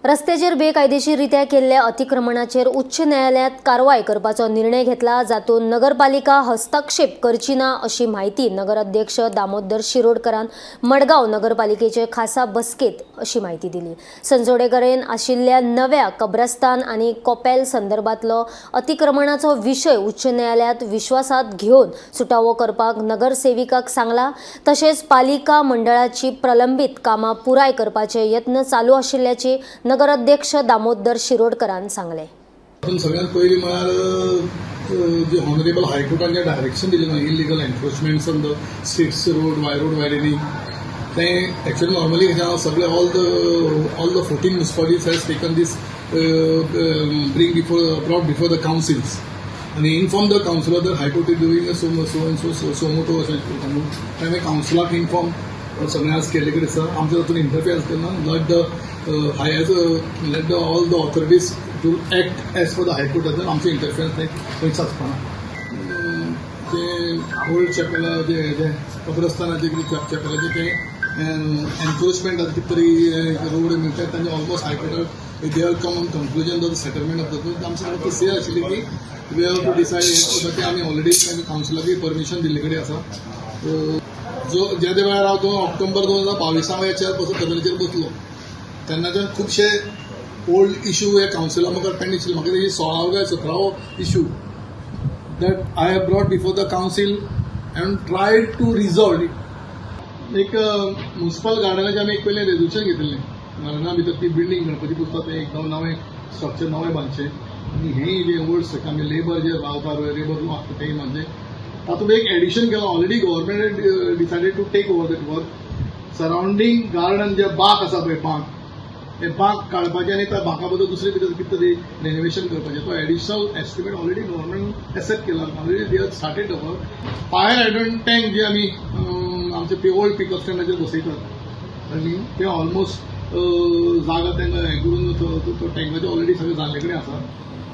रस्त्याचेर बेकायदेशीर रित्या केल्ल्या अतिक्रमणाचेर उच्च न्यायालयांत कारवाय करपाचो निर्णय घेतला, जातूंत नगरपालिका हस्तक्षेप करची ना अशी म्हायती नगराध्यक्ष दामोदर शिरोडकरान मडगांव नगरपालिकेचे खासा बसकेत अशी म्हायती दिली. संजोडे कडेन आशिल्ल्या नव्या कब्रस्तान आनी कोपेल संदर्भातलो अतिक्रमणाचो विशय उच्च न्यायालयांत विश्वासात घेवन सुटावो करपाक नगरसेविकाक सांगला. तशेंच पालिका मंडळाची प्रलंबीत कामां पुराय करपाचे यत्न चालू आशिल्ल्याचे नगराध्यक्ष दामोदर शिरोडकरान सांगले. तातूंत सगळ्यांत पयलीं म्हळ्यार जे ऑनरेबल हायकोर्टान जें डायरेक्शन दिलें ना, illegal encroachments on the streets, road, road widening, तें एक्चुअली नॉर्मली कशें आहा, सगळे all the 14 municipalities has taken this, bring before brought before the councils आनी inform the councillor that High Court is doing so so and so suo motu अशें सांगून आमी कावन्सिलाक inform सगळें आज केल्ले कडेन आसा. आमचें तातूंत इंटरफियरन्स करना. Let the high as let the all the authorities to act as per the High Court. आमचें इंटरफियरन्स थंय खंयच आसपाना. ते ओल्ड चॅपेला जे हेजें कब्रस्तानाचें कितें चॅपेलाचें तें एनक्रोचमेंट आतां कितें तरी रोड मिळटा, तांचे almost हायकोर्टाक they are come on conclusion of the settlement of the. आमचें फक्त से आशिल्लें की we have to decide तें. आमी ऑलरेडी कावन्सिलाकूय परमिशन दिल्ले कडेन आसा. जो ज्या वेळार हांव 2 ऑक्टोबर 2022 हेचेर बसून कबरेचेर बसलो, तेन्नाच्यान खुबशे ओल्ड इशू हे कावन्सिला मुखार पेंडींग आशिल्ले. म्हाका तेजी 16वो काय 17वो issue that I have brought before the council and tried to resolve it. एक म्युन्सिपल गार्डनाचें आमी एक पयलें रेजोल्युशन घेतिल्लें. गार्डना भितर ती बिल्डींग गणपती पुजता तें एकदम नवें स्ट्रक्चर नवें बांदचें आनी हें जें ओल्ड स्ट्रक्चर आमी लेबर जे रावता, लेबर रूम आसता तेंय बांदचें. तातूंत एक एडिशन केलां. Already government decided to take over that work. Surrounding garden जे बाग आसा पळय, बाग, ते बाग काडपाचे आनी त्या बागा बद्दल दुसरे कितें कितें तरी रेनोवेशन करपाचें. तो additional estimate already government accept केला. Already they are started the work. Fire hydrant tank जे आमी आमचे ओल्ड पिकअप स्टँडाचेर बसयतात आनी ते ऑलमोस्ट जागा तांकां हें करून तो टँकाचे ऑलरेडी सगळें जाल्ले कडेन आसा.